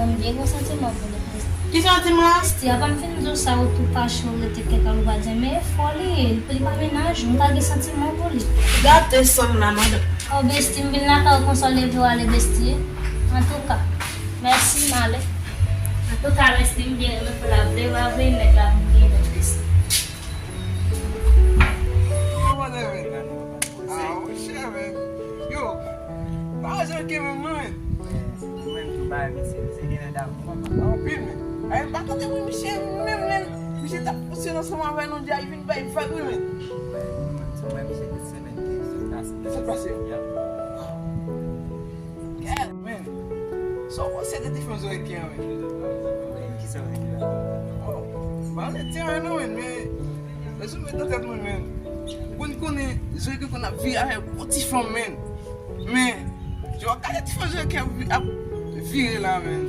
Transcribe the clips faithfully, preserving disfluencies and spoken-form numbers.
M gen gwo santiman pou li. Ki santiman? Sti, apa m fin di w sa, ou tou fache, ou rete kèk al, ou pa di anyen, men e fò li ye, li pa mennaj ou, m ka gen santiman pou li. Gate sanm nan, madanm. Oh, besti, m vin lakay ou konsa, w leve w ale, besti. Antouka, mèsi, m ale. Antouka, besti, m byen renmen pou l ap vle, pa vle, nèg la pou m gen nèg, besti. Kòman w ye, men? Ah, monchè, men. Yo, pa wè jan ke menm non, men. Mwen menm tou bay misye, misye gen lè damou anpil, men. Ay, m pa tande wi, misye menm, men. Misye t ap fonksyone ansanm avè nou, di a, li vin bay vag wi, men. Mwen, mwen, mwen, misye tout semèn ki sot pase. Ki sot pase? Yeah. Yeah, men. Sa w panse de diferans yo gen, men? Ki sa w vle di la? Oh, m pa vle di anyen non, men, men, rezon met nan tèt mwen, men. Ou konn konnen, Zoe gen konn ap vire avèk gwo ti fanm, men. Men, yo, gade ti fanm Zoe ki ap vi-, ap vire la, men.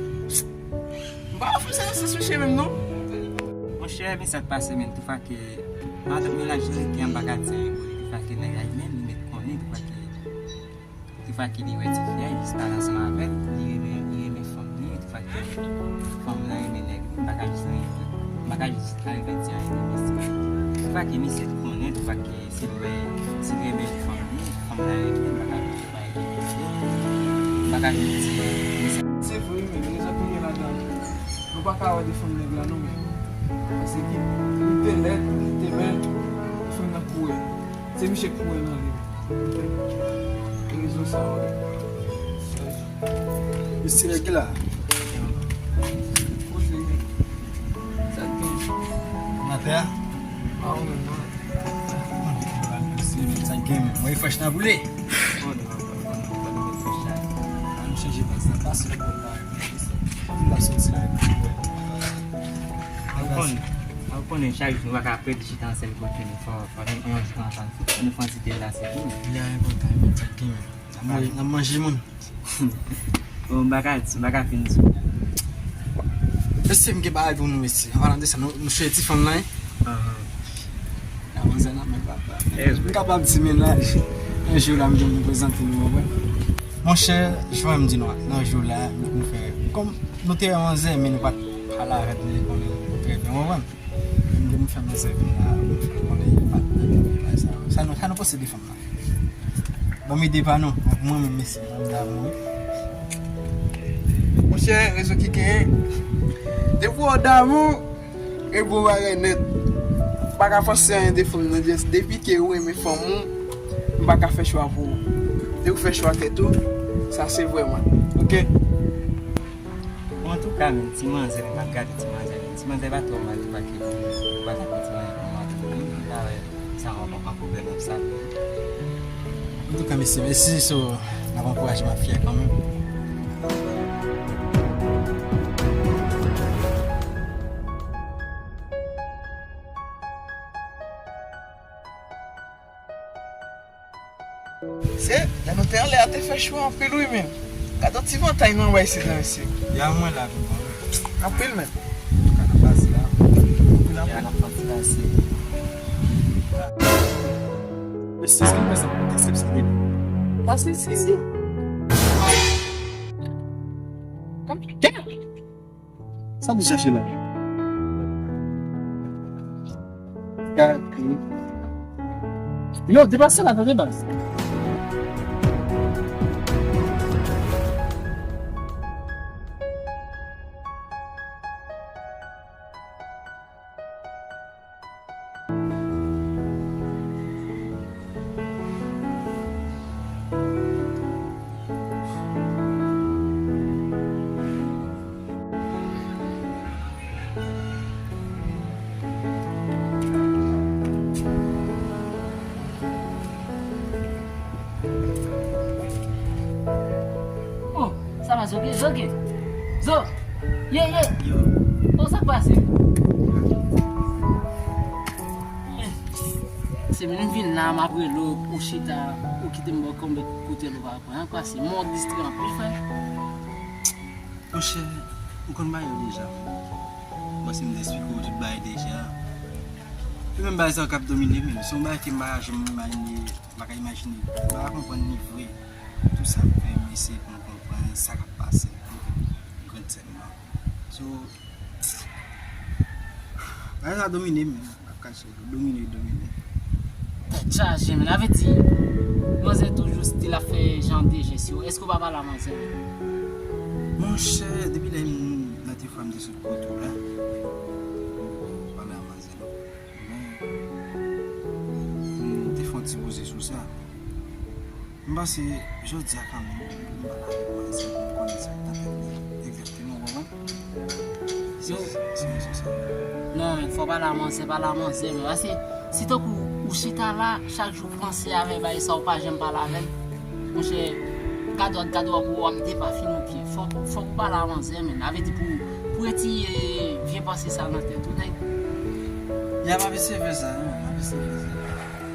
M pa wè fanm sa nan sans mesye menm, non. Monchè, men sa k pase, men, tou fwa ke, antanke mennaj Zoe ki anba gad sa yo, tou fwa ke nèg la, li menm, li mèt konnen, tou fwa ke Tou fwa ke li wè ti fi a, li jis pale ansanm avè l, li renmen, li renmen fanm li, tou fwa ke fanm nan renmen nèg li, m pa ka jis anyen tou. M pa ka jis ka rive di anyen tou, mesye. Tou fwa ke misye tou konnen, tou fwa ke si l wè, si l renmen fanm li, fanm nan renmen, m pa ka jis bay li mesye. M pa ka jis di mesye. Se vre, men rezon ki gen ladan l. Nou pa ka wè defo nèg la non, men. Paske li te lèd, li te bèl, fanm nan kouri. Se misye k kouri nan li. Rezon sa, wi. Mesye nèg la. Kote? Sa k gen? Nan tè a? Pa ou menm, non. Mesye, sa k gen, men. Mwen, fresh nan boule. An nou chanje baz la. Baz la, bon, baz. Ann ap soti la. Ou konnen, ou konnen chak jou nou pa ka ap rete chita nan sèl kote nou. Fò, fò nou, nou, nou, nou fè yon ti delase tou. Li a enpòtan, men sa k gen, men. N ap manje, n ap manje moun. Bon, m pa ka di, m pa ka fin di. Mesye, m gen bagay pou nou, mesye. An palan de sa, nou, nou cheri ti fanm nan, wi. Ahan. Nan manzè nan men papa. M kapab di mennaj. Yon jou la, m gen pou m prezante nou, w konprann? Monchè, jan m di nou an, nan jou la, nou fè, kòm nou te wè manzè, men nou pa t pale avè l, nou te konnen l trè byen, w konprann? M gen pou m fè manzè vin la, pou m fè l konnen li pa t nan bagay sa yo. Sa nou, sa nou posede fanm nan. Ban m ede pa nou. Mwen menm, mesye, mwen m damou, wi. Monchè, rezon ki genyen. Depi w damou, e bon bagay nèt. M pa ka fòse anyen de fanm nan, just depi ke ou renmen fanm ou, m pa ka fè chwa pou ou. Depi ou fè chwa tèt ou, sa se vre mwen. Oke? Bon, antouka, men, ti manzè, men, m ap gade ti manzè, men, ti manzè pa twò mal, li pa ke, li pa tankou ti manzè kòman tou, men, m pa wè sa yon, yon pwoblèm nan sa. Antouka, mesye, mèsi, so, n ap ankouraje m ap fyè kanmenm. Se, lè nou te anlè a te fè cho anpil wi, men. Gade yon ti vantay nou anba isit la, mesye. Ya mwen la, wi, bon. Anpil, men. Ka nan pase la. Anpil, anpil. Ya nan pase la, se. Mesye, èske nou fè sa pou desepsyon, men? Pase isi, isi. Kòm, damn! Sa m te chache la? Gade. Yo, depase la, tande baz. Oh, sa va, Zo gen, Zo gen. Zo! Ye, ye! Yo. Oh, sa k pase? Se menm vin la, m ap rele w, ou chita, ou kite m bò kanpe kote l ou pa pran. Sa k pase? Mwen w distrè anpil, frè. Monchè, ou konn bagay yo deja. Bon, si m te esplike w tout bagay deja. E menm bagay sa yo k ap domine m, se yon bagay ke m pa ka janm imajine, m pa ka imajine, m pa ka konprann li vre. Tou sa m fè, m eseye pou m konprann sa k ap pase nan tèt mwen. So, bagay sa domine m, men, m ap kache w, domine, domine. Tèt chaje, men, avè di, manzè toujou still ap fè jan de jès yo. Èske w pa pale a manzè, men? Monchè, depi lè m nan te fwa m te sot kote w la, m pale a manzè, non. Men, m te fè yon ti poze sou sa. M panse, jodi a kanmenm, m pale avèk manzè pou m konnen sa k nan tèt li egzakteman, w konprann? Se, se, se sa. Non, men, fò pale a manzè, pale a manzè, men. Paske, si tankou ou chita la, chak jou panse avè bagay sa, ou pa janm pale avè l. Monchè, gad w ap, gad w ap, w ap depafini w byen. Fòk, fòk ou pale a manzè, men. Avè di pou, pou retire vye panse sa nan tèt ou, nèg. Ya, m ap eseye fè sa, wi, m ap eseye fè sa.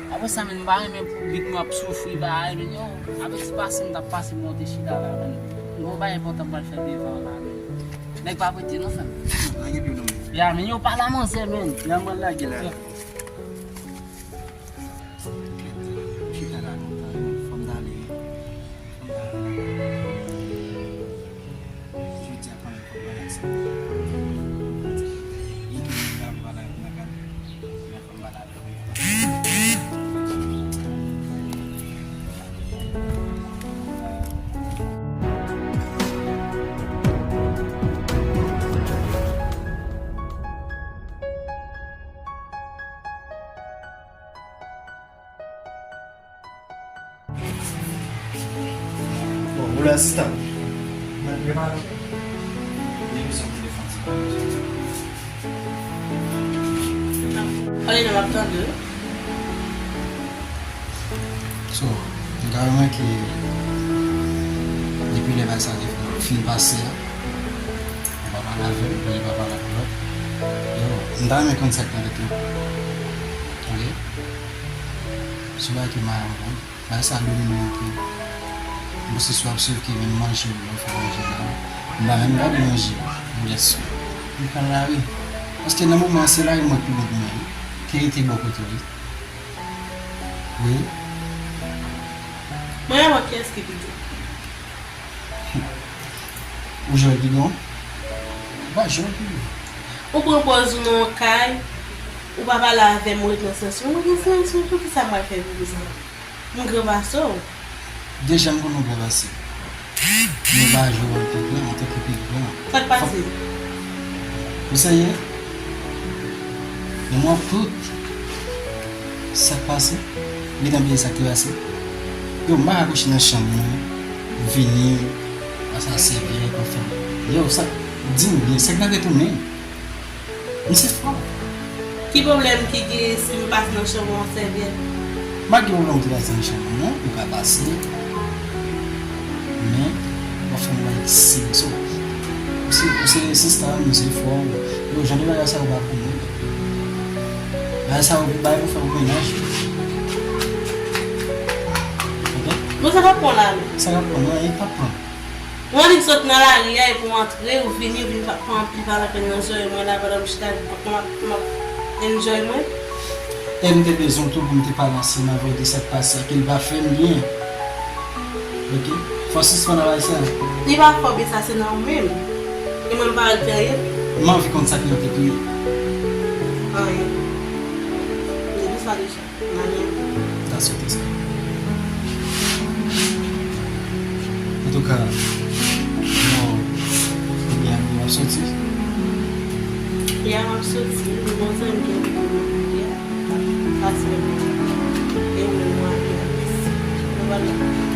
Apre sa, men, m pa renmen pou big nou ap soufri, bagay, men yo, avè ti pase m t ap pase pou mwen te chita la, men. M gon bagay enpòtan m pral fè devan la, men. Nèg pa prete, non, frè m. Lage pye w non, men. Ya, men yo pale a manzè, men. Ya, m pral lage la. Chita la lontan, fò m t ale, wi. Fò m t ale. Jodi a kanmenm fò m pale ak sa. Li toujou ta pale avèk mwen, gade. Men fò m pale avèk mwen. Bon, ou la, sista? Mwen prepare. Li bezwen telefòn, se pa bezwen. Pale nan, m ap tande. So, m ka remake depi lè bagay sa te fin pase a, ou pa pale avè m, li pa pale ak lòt. Yo, m ta renmen konn sa k nan tèt ou. Ok? Se bagay ki mal, man. Bagay sa domine m anpil. M panse si w ap swiv Kevin manje, ou fè manje la. M pa menm gade manje, m jis m pran lari. Paske nan moman an, se lari mwen ki bon pou mwen. Ki rete bò kote w ye. Wi. Mwen wè kiyès ki pi di. Ou jwe bidon? Ou pa jwe bidon. Ou pran pòz ou nan yon kay, ou pa pale avè m, ou ret nan sans ou. Mwen gen sans ou, poukisa m pral fè pou sa? M gran pase w. Deja m konnen w gran pase m. Men w pa jwe wòl pi gran antanke pi gran. Sa k pase? Ou serye? Men mwen tout sa k pase, li nan bliye sa k te pase. Yo, m pa ka kouche nan chanm mwen, vini, pase a sèvyèt, anfen. Yo, sa, di m byen, sa k nan retounen. M se fò. Ki pwoblèm ki gen si m pase nan chanm ou an sèvyèt? M pa gen pwoblèm pou pase nan chanm ou, non, ou ka pase. Men, w ap fè m wè si, so, ou se, ou se sista m, ou se frè m. Yo, jan de bagay sa yo pa pou mwen. Bagay sa yo, bagay pou fè pou mennaj. Ok? Bon, sa pa pran la, men. Sa pa pran, non, e pa pran. Ou annik sot nan lari a epi w antre, ou vini, ou vin pa pran anpil pa lapenn nan zòrèy mwen la pandan m chita m ap, m ap enjoy mwen. E m te bezwen w tou pou m te pale ansanm avè w de sa k pase a, ke l pa fè m byen. Ok? Fò w sispann avè sa. Li pa fè w byen, sa se nan ou menm. E mwen m pa al fè anyen. M anvi konn sa k nan tèt ou ye. Anyen. Li di sa deja. Mwen menm. Ta swete sa. Antouka, bon, kounye a, kounye a w ap soti? Ya, m ap soti. Bon, zanmi ki envite mwen kounye a. Pase mwen. E ou menm, ou ale a. Nou pral la.